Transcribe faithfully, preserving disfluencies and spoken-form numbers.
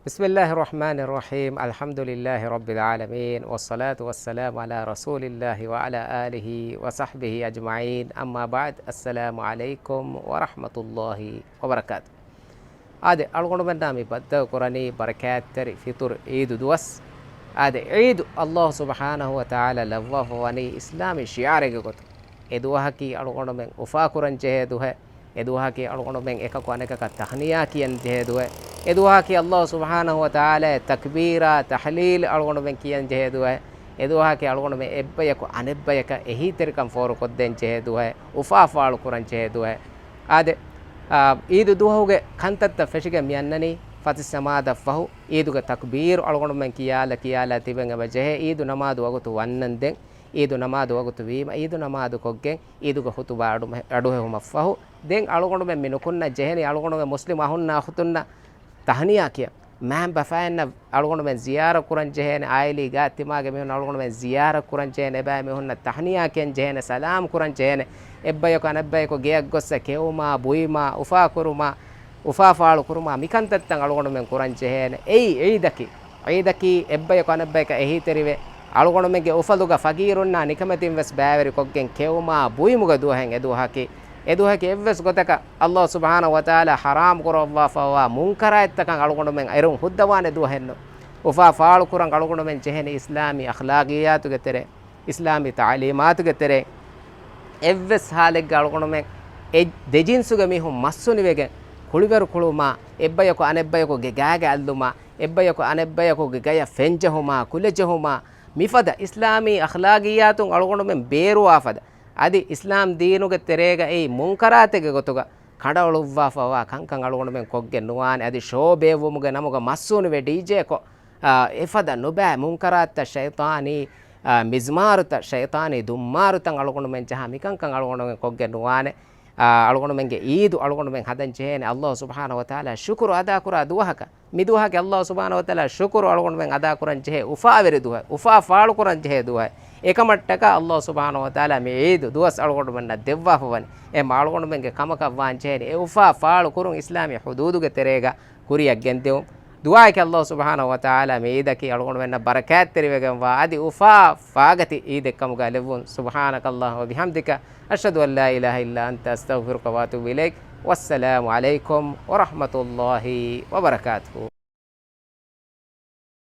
بسم الله الرحمن الرحيم. الحمد لله رب العالمين، والصلاة والسلام على رسول الله وعلى آله وصحبه أجمعين. أما بعد، السلام عليكم ورحمة الله وبركاته. އާދެ، އަޅުގަނޑުމެންނާ މި ބައްދަލު ކުރަނީ ބަރަކާތްތެރި ފިޠުރު ޢީދު ދުވަސް. އާދެ، ޢީދު ﷲ ސުބްޙާނަހޫ ވަތަޢާލާ ލައްވާފަ ވަނީ އިސްލާމީ ޝިޢާރެއްގެ ގޮތުން. އެ ދުވަހަކީ އަޅުގަނޑުމެން އުފާ ކުރަން ޖެހޭ ދުވަހެއް. އެ ދުވަހަކީ އަޅުގަނޑުމެން އެކަކު އަނެކަކަށް ތަހްނިޔާ ކިޔަން ޖެހޭ ދުވަހެއް. އެ ދުވަހަކީ ﷲ ސުބްޙާނަހޫ ވަތަޢާލާ ތަކްބީރާ ތަޙްލީލް އަޅުގަނޑުމެން ކިޔަން ޖެހޭ ދުވަހެއް. އެ ދުވަހަކީ އަޅުގަނޑުމެން އެއްބަޔަކު އަނެއްބަޔަކަށް އެހީތެރިކަން ފޯރުކޮށްދޭން ޖެހޭ ދުވަހެއް، އުފާ ފާޅު ކުރަން ޖެހޭ ދުވަހެއް. އާދެ، އާ، ޢީދު ދުވަހުގެ ކަންތައްތައް ފެށިގެން މި އަންނަނީ ފަތިސް ނަމާދަށް ފަހު ޢީދުގެ ތަކްބީރު އަޅުގަނޑުމެން ކިޔާލަ ކިޔާލާ ތިބެން އެބަ ޖެހޭ. ޢީދު ނަމާދު ވަގުތު ވަންނަން ދެން، ޢީދު ނަމާދު ވަގުތު ވީމަ، ޢީދު ނަމާދު ކޮށްގެން ޢީދުގެ ޚުޠުބާ އަޑު-، އަޑުއެހުމަށްފަހު، ދެން އަޅުގަނޑުމެން މި ނުކުންނަ ޖެހެނީ އަޅުގަނޑުމެން މުސްލިމް އަހުންނާ އުޚުތުންނަށް ތަހްނިޔާ ކިޔަން. މައިންބަފައިންނަށް އަޅުގަނޑުމެން ޒިޔާރަތް ކުރަން ޖެހޭނެ، އާއިލީ ގާތް ތިމާގެ މީހުން އަޅުގަނޑުމެން ޒިޔާރަތް ކުރަން ޖެހޭނެ، އެބައިމީހުންނަށް ތަހްނިޔާ ކިޔަން ޖެހޭނެ، ސަލާމް ކުރަން ޖެހޭނެ، އެއްބަޔަކު އަނެއްބަޔަކު ގެއަށް ގޮއްސަ ކެއުމާ، ބުއިމާ، އުފާ ކުރުމާ، އުފާ ފާޅު ކުރުމާ، މިކަންތައްތައް އަޅުގަނޑުމެން ކުރަން ޖެހޭނެ. އެއީ ޢީދަކީ. ޢީދަކީ އެއްބަޔަކު އަނެއްބަޔަކަށް އެހީތެރިވެ، އަޅުގަނޑުމެންގެ އުފަލުގަ ފަގީރުންނާ ނިކަމެތިން ވެސް ބައިވެރިކޮށްގެން ކެއުމާ ބުއިމުގެ ދުވަހެއް އެ ދުވަހަކީ. އެ ދުވަހަކީ އެއްވެސް ގޮތަކަށް ﷲ ސުބްޙާނަހޫ ވަތަޢާލާ ޙަރާމް ކުރައްވާފައިވާ މުންކަރާތްތަކަށް އަޅުގަނޑުމެން އެރުން ހުއްދަވާނެ ދުވަހެއްނު. އުފާ ފާޅު ކުރަން އަޅުގަނޑުމެން ޖެހެނީ އިސްލާމީ އަޚްލާގިއްޔާތުގެ ތެރޭ، އިސްލާމީ ތަޢުލީމާތުގެ ތެރޭ. އެއްވެސް ޙާލެއްގަ އަޅުގަނޑުމެން އެ ދެޖިންސުގެ މީހުން މައްސުނިވެގެން ކުޅިވަރު ކުޅުމާ، އެއްބަޔަކު އަނެއްބަޔަކުގެ ގާގަ އައްލުމާ، އެއްބަޔަކު އަނެއްބަޔަކުގެ ގަޔަށް ފެންޖެހުމާ، ކުލަޖެހުމާ، މިފަދަ އިސްލާމީ އަޚްލާގިއްޔާތުން އަޅުގަނޑުމެން ބޭރުވާފަދަ، އަދި އިސްލާމް ދީނުގެ ތެރޭގައި މުންކަރާތެއްގެ ގޮތުގަ ކަނޑައުޅުއްވާފައިވާ ކަންކަން އަޅުގަނޑުމެން ކޮށްގެން ނުވާނެ. އަދި ޝޯ ބޭއްވުމުގެ ނަމުގަ މައްސޫނުވެ ޑީޖޭކޮށް، އާ، އެފަދަ ނުބައި މުންކަރާތްތައް، ޝައިޠާނީ، އާ، މިޒްމާރުތައް، ޝައިޠާނީ ދުއްމާރުތައް އަޅުގަނޑުމެން ޖަހާ މިކަންކަން އަޅުގަނޑުމެން ކޮށްގެން ނުވާނެ. އާ، އަޅުގަނޑުމެންގެ ޢީދު އަޅުގަނޑުމެން ހަދަން ޖެހޭނެ ﷲ ސުބްޙާނަހޫ ވަތަޢާލާ ޝުކުރު އަދާކުރާ ދުވަހަކަށް. މި ދުވަހަކީ ﷲ ސުބްޙާނަހޫ ވަތަޢާލާ ޝުކުރު އަޅުގަނޑުމެން އަދާކުރަން ޖެހޭ އުފާވެރި ދުވަހެއް، އުފާ ފާޅުކުރަން ޖެހޭ ދުވަހެއް. އެކަމަށްޓަކާ ﷲ ސުބްޙާނަހޫ ވަތަޢާލާ މި ޢީދު ދުވަސް އަޅުގަނޑުމެންނަށް ދެއްވާފަ ވަނީ. އެ މާ އަޅުގަނޑުމެންގެ ކަމަކަށް ވާން ޖެހެނީ އެ އުފާ ފާޅު ކުރުން އިސްލާމީ ޙުދޫދުގެ ތެރޭގަ ކުރިއަށް ގެންދެވުން. ދުޢާއަކީ ﷲ ސުބްޙާނަހޫ ވަތަޢާލާ މި ޢީދަކީ އަޅުގަނޑުމެންނަށް ބަރަކާތްތެރިވެގެންވާ އަދި އުފާ ފާގަތި ޢީދެއްކަމުގަ ލެއްވުން. سبحانك اللهم وبحمدك، أشهد أن لا إله إلا أنت، أستغفرك وأتوب إليك. والسلام عليكم ورحمة الله وبركاته.